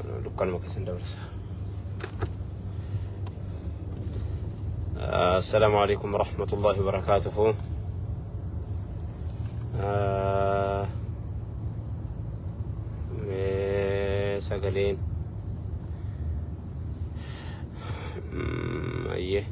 Dukkanuma keessan dabarsa. Assalaamu alaikum warahmatullahi wabarakaatuhu. Mee sagaleen ayyee.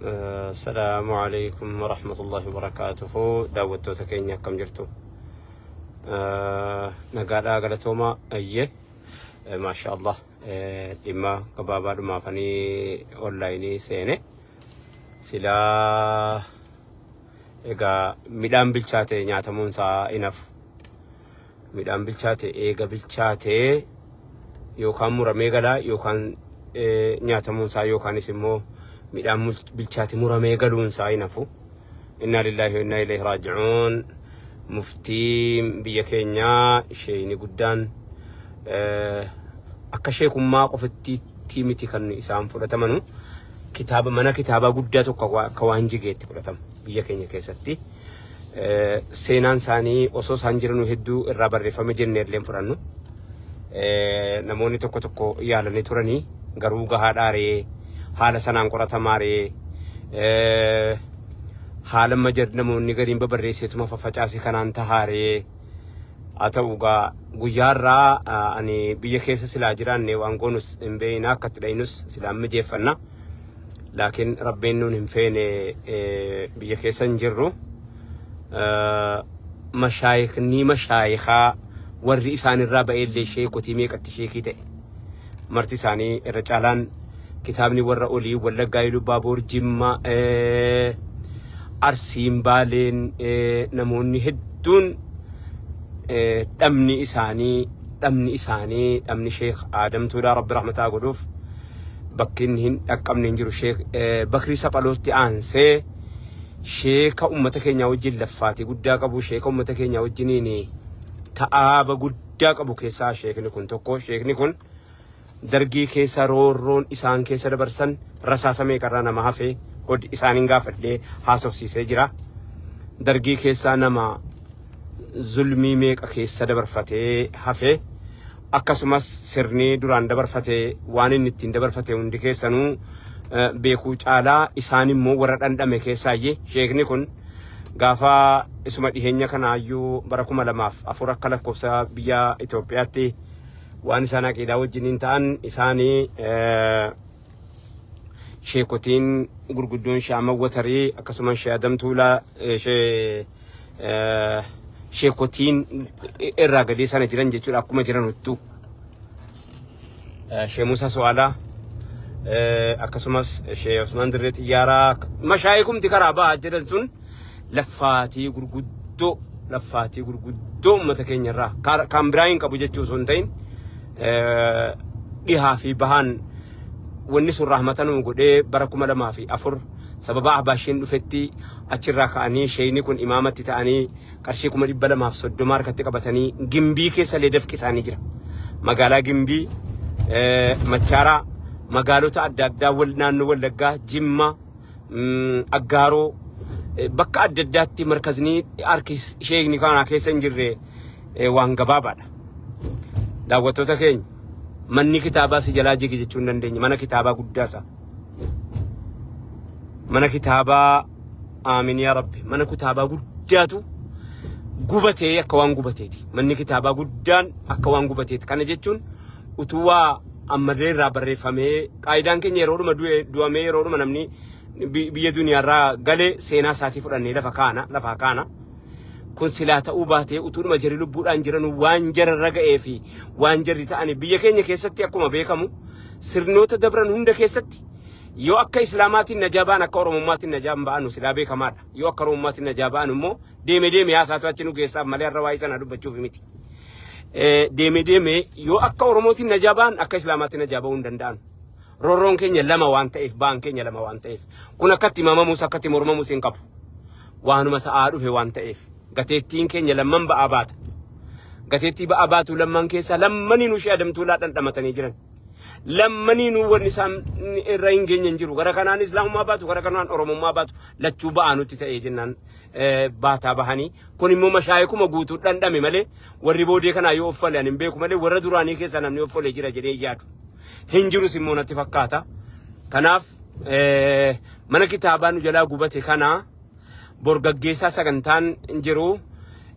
Assalaamu alaikum warahmatullahi wabarakaatuhu. Daawwattoota keenya akkam jirtu? Nagaadhaa galatoomaa ayyee. Maasha Allah dhimma gabaabaadhumaafanii onlaayinii seene. Silaa egaa midhaan bilchaate nyaatamuun isaa hin hafu. Midhaan bilchaate eega bilchaatee yookaan muramee galaa yookaan nyaatamuun isaa yookaanis immoo midhaan bilchaate muramee galuun isaa hin hafu. Innaa lillaahi wa innaa ilayhi raaji'uun. Muftiin biyya keenyaa sheeyni guddaan akka sheekummaa qofatti miti kan isaan fudhatamanu kitaaba mana kitaabaa guddaa tokko akka waan jigeetti fudhatama biyya keenya keessatti. Seenaan isaanii osoo isaan jiranuu hedduu irraa barreeffame jennee illee hin fudhannu. Namoonni tokko tokko yaalanii turanii garuu gahaa dhaaree haala sanaan qoratamaaree haala amma namoonni gariin babarreesseetuma faffacaase kanaan tahaaree haa ta'u gaa guyyaa irraa ani biyya keessa silaa jiraanne waan goonus hin beekna akka itti dhayinus silaa mijeeffanna. Laakiin rabbiin nuun hin feene biyya keessa hin jirru. Mashaayikni mashaayikaa warri isaan irraa ba'eellee sheekotii meeqatti sheekii ta'e. Marti isaanii irra caalaan kitaabni warra olii Wallaggaa Iluu Jimma Arsiin Baaleen namoonni hedduun dhabni isaanii dhabni isaanii dhabni Sheekh Aadamtuudhaa Rabbi rahmataa godhuuf. Bakki inni hin dhaqqabne hin jiru. Sheek Bakrii Saphalootti aansee sheeka ummata keenyaa wajjin laffaatii guddaa qabu, sheeka ummata keenyaa wajjiniin ta'aaba guddaa qabu keessaa sheekni kun tokko. Sheekni kun dargii keessa roorroon isaan keessa dabarsan rasaasa meeqarraa nama hafe hod isaaniin gaafadhee haasofsiisee jira. Dargii keessaa nama zulmii meeqa keessa dabarfatee hafe akkasumas sirni duraan dabarfate waan inni ittiin dabarfate hundi keessanuu beekuu caalaa isaan immoo warra dhandhame keessaayyee sheekni kun gaafa isuma dhiheenya kanaayyuu bara 2004 akka lakkoofsa biyya Itoophiyaatti waan isaan aqiidaa wajjiniin ta'an isaanii sheekotiin gurguddoon Shee Ahmad Watarii akkasumas Shee Adam Tuulaa Shee sheekotiin irraa gadee sana jiran jechuudha akkuma jiran huttuu. Shee Musa Su'aalaa akkasumas Shee Osmaan Dirree Xiyyaaraa mashaayikumti karaa bahaa jedhan sun laffaatii gurguddoo laffaatii gurguddoo uummata keenya irraa kan biraa hin qabu jechuu osoo hin ta'in dhihaa fi bahaan wanni sun rahmata nuu godhee bara 2004 sababa Ahbaashiin dhufetti achirraa ka'anii sheeyni kun imaamatti ta'anii qarshii 230,000 harkatti qabatanii Gimbii keessa illee dafqi isaanii jira. Magaalaa Gimbii, Machaaraa, magaalota adda addaa naannoo Wallaggaa, Jimma, Aggaaroo bakka adda addaatti markazni harki sheekni kanaa keessa hin jirre waan gabaabaadha. Daawwattoota keenya manni kitaabaa si jalaa jige jechuu hin dandeenya. Mana kitaabaa guddaa isaa. Mana kitaabaa aamin yaa rabbi. Mana kitaabaa guddaatu gubatee akka waan gubateeti. Manni kitaabaa guddaan akka waan gubateeti. Kana jechuun utuu waa ammallee irraa barreeffamee qaayidaan keenya yeroodhuma du'e du'amee yeroodhuma namni biyya duniyaarraa galee seenaa isaatii fudhannee lafa kaana lafaa kaana. Kun silaa ta'uu baatee utuudhuma jarri lubbuudhaan jiran waan jararra ga'ee fi waan jarri ta'anii biyya keenya keessatti akkuma beekamu sirnoota dabran hunda keessatti yoo akka islaamaatiin najaa ba'an akka oromummaatiin najaa hin ba'anu silaa beekamaadha. Yoo akka oromummaatiin najaa ba'an immoo deeme deeme haasaatu achi nu geessaaf malee har'a waa'ee sana dubbachuuf miti. Deeme deeme yoo akka oromootiin najaa ba'an akka islaamaatiin najaa ba'uu hin danda'an. Roorroon keenya lama waan ta'eef ba'an keenya lama waan ta'eef kun akkatti himamamus akkatti mormamus hin qabu. Waanuma ta'aa dhufe waan ta'eef gateettiin keenya lamman ba'aa baata. Gateettii ba'aa baatu lamman keessaa lammaniinuu ishee adamtuulaa dhandhamatanii jiran. Lammaniinuu wanni isaan irra hin geenye hin jiru. Gara kanaan Islaamummaa baatu, gara kanaan Oromummaa baatu lachuu ba'aa nutti ta'ee jennaan baataa bahanii. Kun immoo mashaayikuma guutuu dhandhame malee warri boodee kanaa yoo offale ani hin beeku malee warra duraanii keessaa namni offole jira jedhee hin yaadu. Hin jirus immoo natti fakkaata. Kanaaf mana kitaabaa nu jalaa gubate kana bor gaggeessaa sagantaan hin jiru.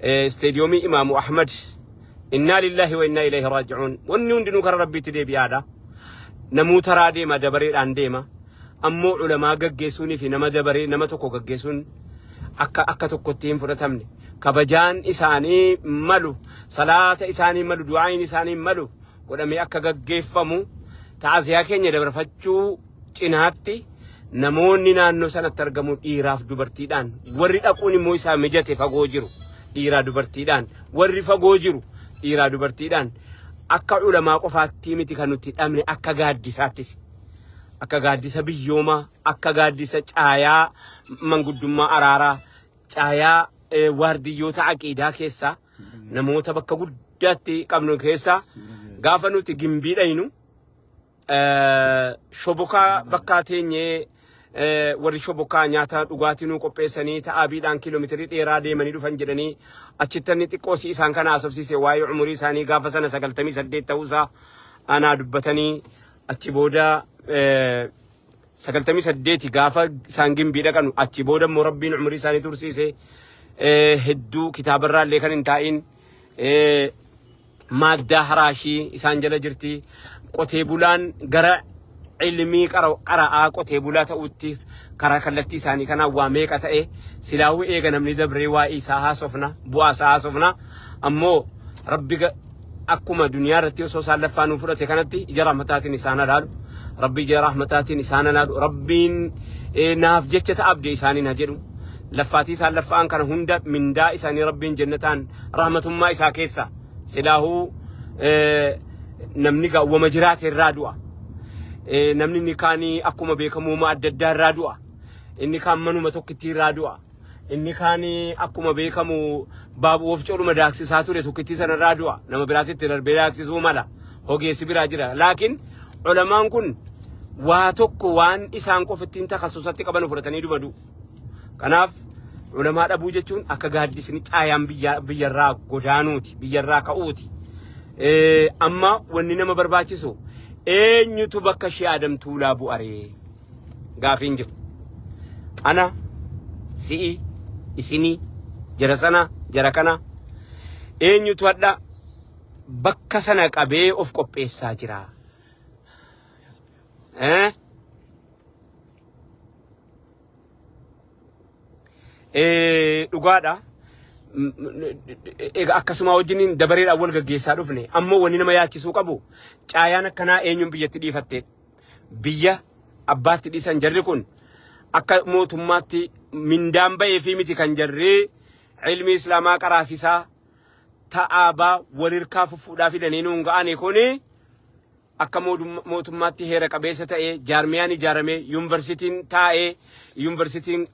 Isteediyoomii Imaamu Ahmad. Innaa lillaahi wa innaa ilayhi raaji'uun. Wanni hundinuu karaa Rabbiitti deebi'aadha. Namuu taraa deema dabareedhaan deema. Ammoo ulamaa gaggeessuunii fi nama dabaree nama tokko gaggeessuun akka akka tokkotti hin fudhatamne. Kabajaan isaanii malu, salaata isaanii malu, du'aayin isaanii malu godhamee akka gaggeeffamu ta'aziyaa keenya dabarfachuu cinaatti namoonni naannoo sanatti argamu dhiiraaf dubartiidhaan warri dhaquun immoo isaa mijate fagoo jiru dhiiraa dubartiidhaan warri fagoo jiru dhiiraa dubartiidhaan akka ulamaa qofaatti miti kan nuti dhabne akka gaaddisaattis akka gaaddisa biyyoomaa akka gaaddisa caayaa manguddummaa araaraa caayaa waardiyyoota aqiidaa keessaa namoota bakka guddaatti qabnu keessaa gaafa nuti gimbii dhaynu shobokaa bakkaa teenyee warri shobokaa nyaata dhugaatii nuu qopheessanii ta'aabiidhaan kiiloomeetirii dheeraa deemanii dhufan jedhanii achittanni xiqqoo si isaan kana haasofsiise waa'ee umurii isaanii gaafa sana 98 ta'uusaa anaa dubbatanii achi booda 98 gaafa isaan gimbii dhaqanu achi booda immoo rabbiin umurii isaanii tursiise hedduu kitaabarraa illee kan hin taa'in maaddaa haraashii isaan jala jirti. Qotee bulaan gara ilmii qara'aa qotee bulaa ta'utti karaa kallattii isaanii kanaan waa meeqa ta'e silaahuu eega namni dabree waa'ee isaa haasofna bu'aa isaa haasofna ammoo rabbi akkuma duniyaa irratti osoo isaan laffaa nuu fudhate kanatti ija rahmataatiin isaan alaalu rabbi ija rahmataatiin isaan alaalu rabbiin naaf jecha ta'a abdee isaaniin haa jedhu laffaatii isaan laffa'an kana hunda mindaa isaanii rabbiin jannataan rahmatummaa isaa keessa silaahuu namni gaa wama jiraate irraa du'a. Namni inni kaanii akkuma beekamu wama adda addaa irraa du'a. Inni kaan manuma tokkittii irraa du'a. Inni kaanii akkuma beekamu baabu wofcoodhuma daaksisaa ture tokkittii sana irraa du'a. Nama biraatitti darbee daaksisuu mala. Ogeessi biraa jira. Laakiin ulamaan kun waa tokko waan isaan qofittiin takassusatti qaban fudhatanii duma du'u. Kanaaf ulamaa dhabuu jechuun akka gaaddisni caayaan biyyarraa godaanuuti, biyyarraa ka'uuti. Amma wanni nama barbaachisu eenyutu bakka Shee Adam Tuulaa bu'aree gaafiin jiru. Ana, si'i, isinii, jara sana, jara kana eenyutu hadha bakka sana qabee of qopheessaa jira. Eh? Dhugaadha. Egaa akkasuma wajjiniin dabareedhaan wal gaggeessaa dhufne. Ammoo wanni nama yaachisuu qabu caayaan akkanaa eenyuun biyyatti dhiifatte. Biyya abbaatti dhiisan jarri kun akka mootummaatti mindaan ba'ee fi miti kan jarri ilmi islaamaa qaraasisaa ta'aabaa walirkaa fuffuudhaa fidanii nuun ga'ani kuni akka mootummaatti heera qabeessa ta'ee jaarmiyaan ijaaramee yuunivarsiitiin taa'ee yuunivarsiitiin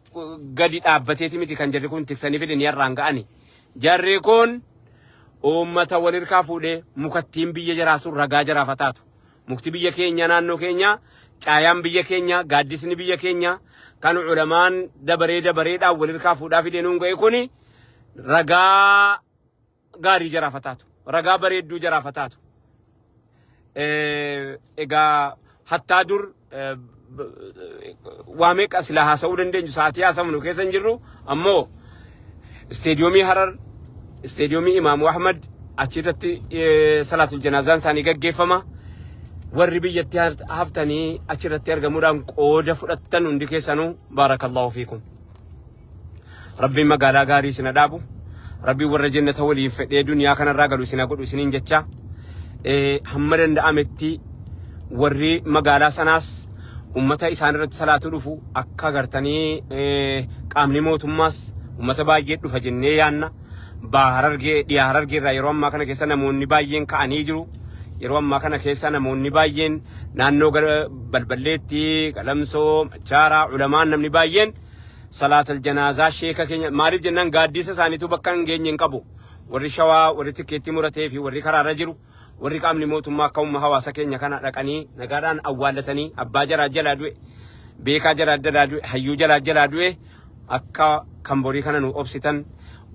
gadi dhaabbateeti miti kan jarri kun tiksanii fidanii har'aan ga'ani. Jarri kun uummata walirkaa fuudhee mukattiin biyya jaraa sun ragaa jaraaf haa taatu. Mukti biyya keenya naannoo keenya caayaan biyya keenya gaaddisni biyya keenya kan ulamaan dabaree dabareedhaan walirkaa fuudhaa fidee nuun ga'e kuni ragaa gaarii jaraaf haa taatu. Ragaa bareedduu jaraaf haa taatu. Egaa hattaa dur waa meeqa silaa haasa'uu dandeenyu sa'aatii haasa'u keessa hin jirru ammoo isteediyoomii Harar isteediyoomii Imaamu Ahmad achirratti salaatul janaazaan isaanii gaggeeffama. Warri biyyatti haftanii achirratti argamuudhaan qooda fudhattan hundi keessanuu baarakallahu fiikum. Rabbiin magaalaa gaarii isin haa dhaabu. Rabbiin warra jannata waliin fedhee duniyaa kanarraa galu isin haa godhu isiniin jecha. Hamma danda'ametti warri magaalaa sanaas ummata isaan irratti salaatu dhufu akka agartanii qaamni mootummaas ummata baay'ee dhufa jennee yaanna. Baha Harargee dhiha Harargee irraa yeroo ammaa kana keessa namoonni baay'een ka'anii jiru. Yeroo ammaa kana keessa namoonni baay'een naannoo gara Balballeetti, Galamsoo, Machaaraa, ulamaan namni baay'een salaatal janaazaa sheeka keenya maaliif jennaan gaaddisa isaaniitu bakka hin geenye hin qabu. Warri shawaa, warri tikkeettii muratee fi warri karaarra jiru, Warri qaamni mootummaa akka umma hawaasa keenya kana dhaqanii nagaadhaan awwaallatanii abbaa jaraa jalaa du'e, beekaa jaraa jalaa du'e, hayyuu jaraa jalaa du'e akka kan borii kana nu obsitan,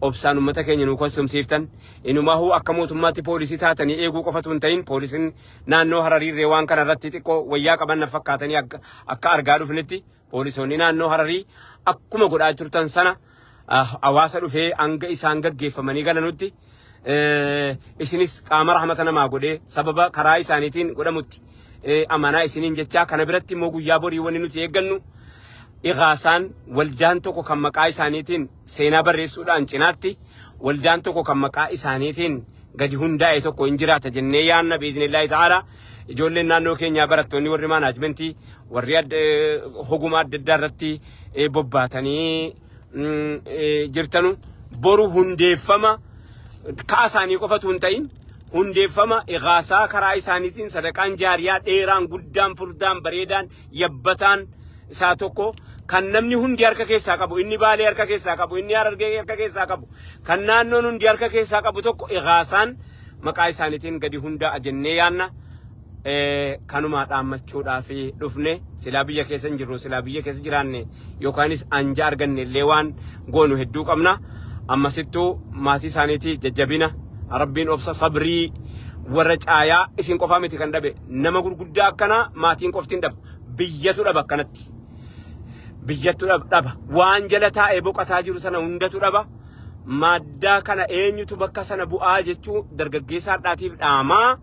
obsaan ummata keenya nu kosumsiiftan, inumaahuu akka mootummaatti poolisii taatanii eeguu qofatu hin ta'in, poolisiin naannoo Harariirree waan kana irratti xiqqoo wayyaa qaban na fakkaatanii akka argaa dhufnetti poolisoonni naannoo Hararii akkuma godhaa turtan sana hawaasa dhufee hanga isaan gaggeeffamanii galanutti isinis qaama rahmata namaa godhee sababa karaa isaaniitiin godhamutti amanaa isiniin jechaa. Kana biratti immoo guyyaa borii wanni nuti eeggannu Ighaasaan waldaan tokko kan maqaa isaaniitiin seenaa barreessuudhaan cinaatti waldaan tokko kan maqaa isaaniitiin gadi hundaa'e tokko hin jiraata jennee yaanna biiznillaahi ta'ala. Ijoolleen naannoo keenyaa, barattoonni, warri maanaajimentii, warri hogummaa adda addaa irratti bobbaatanii jirtanu, boru hundeeffama ka'a isaanii qofatu hin ta'in, hundeeffama Ighaasaa karaa isaaniitiin sadaqaan jaariyaa dheeraan, guddaan, furdaan, bareedaan, yabbataan isaa tokko kan namni hundi harka keessaa qabu, inni Baalee harka keessaa qabu, inni Harargee harka keessaa qabu, kan naannoon hundi harka keessaa qabu tokko Ighaasaan maqaa isaaniitiin gadi hundaa'a jennee yaanna. Kanuma dhaammachuudhaaf dhufne. Silaa biyya keessa hin jirru, silaa biyya keessa jiraanne yookaanis anja arganne illee waan goonu hedduu qabna. Ammasittuu maatii isaaniitii jajjabina, rabbiin obsa, sabrii. Warra caayaa isin qofaa miti kan dhabe. Nama gurguddaa akkanaa maatiin qofti hin dhabu, biyyatu dhaba. Akkanatti biyyattu dhaba, waan jala taa'ee boqataa jiru sana hundatu dhaba. Maaddaa kana eenyutu bakka sana bu'aa jechuu dargaggeessa hadhaatiif dhaamaa.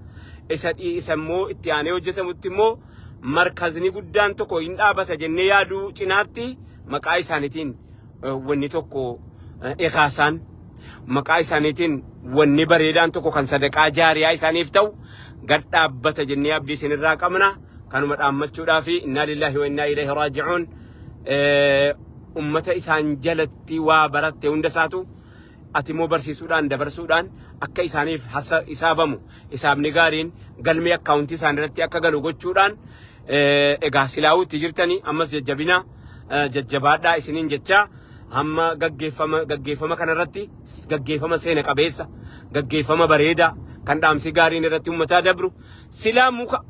Isa immoo itti aanee hojjetamutti immoo markazni guddaan tokko hin dhaabata jennee yaaduu cinaatti maqaa isaaniitiin wanni tokko, Ighaasaan maqaa isaaniitiin wanni bareedaan tokko kan sadaqaa jaariyaa isaaniif ta'u gad dhaabbata jennee abdii isinirraa qabna. Kanuma dhaammachuudhaa fi innaa lillaahi wa innaa ilayhi raaji'uun. Ummata isaan jalatti waa baratte hunda isaatu ati immoo barsiisuudhaan, dabarsuudhaan akka isaaniif hisaabamu, hisaabni gaariin galmee akkaawuntii isaanii irratti akka galu gochuudhaan egaa silaawutti jirtanii ammas jajjabina, jajjabaadhaa isiniin jechaa, hamma gaggeeffama kanarratti gaggeeffama seena qabeessa, gaggeeffama bareedaa kan dhaamsi gaariin irratti uummataa dabru. Silaa muka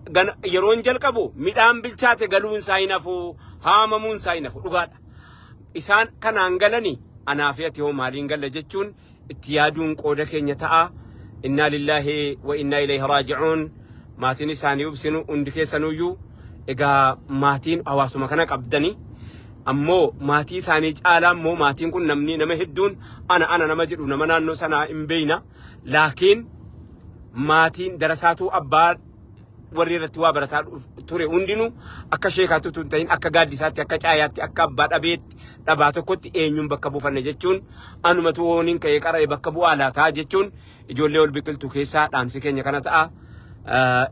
yeroon jalqabu midhaan bilchaate galuun isaa hin hafu, haamamuun isaa hin hafu, dhugaadha. Isaan kanaan galanii anaa fi ati hoo maaliin galla jechuun itti yaaduun qooda keenya ta'a. Innaa lillaahi wa innaa ilayhi raaji'uun. Maatiin isaanii ubsinu hundi keessanuyyuu egaa maatiin hawaasuma kana qabdanii, ammoo maatii isaanii caalaa immoo maatiin kun namni nama hedduun ana ana nama jedhu nama naannoo sanaa hin beeyna. Laakiin maatiin darasaatuu abbaa warri irratti waa barataa ture hundinuu akka sheekaatti utuu hin ta'in akka gaaddisaatti, akka caayaatti, akka abbaa dhabeetti, dhabaa tokkotti eenyuun bakka buufanne jechuun, anumatu hooniin ka'ee qara'e bakka bu'aa laataa jechuun ijoollee ol biqiltuu keessaa dhaamsi keenya kana ta'a.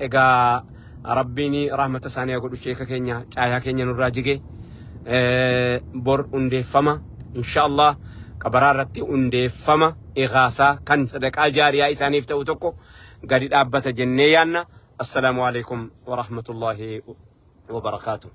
Egaa rabbiin rahmata isaanii haa godhu. Sheeka keenya, caayaa keenya nurraa jige. Bor hundeeffama insha Allah qabaraa irratti hundeeffama Ighaasaa kan sadaqaa jaariyaa isaaniif ta'u tokko gadi dhaabbata jennee yaanna. Assalaamu alaikum wa rahmatullahi wa barakaatuh.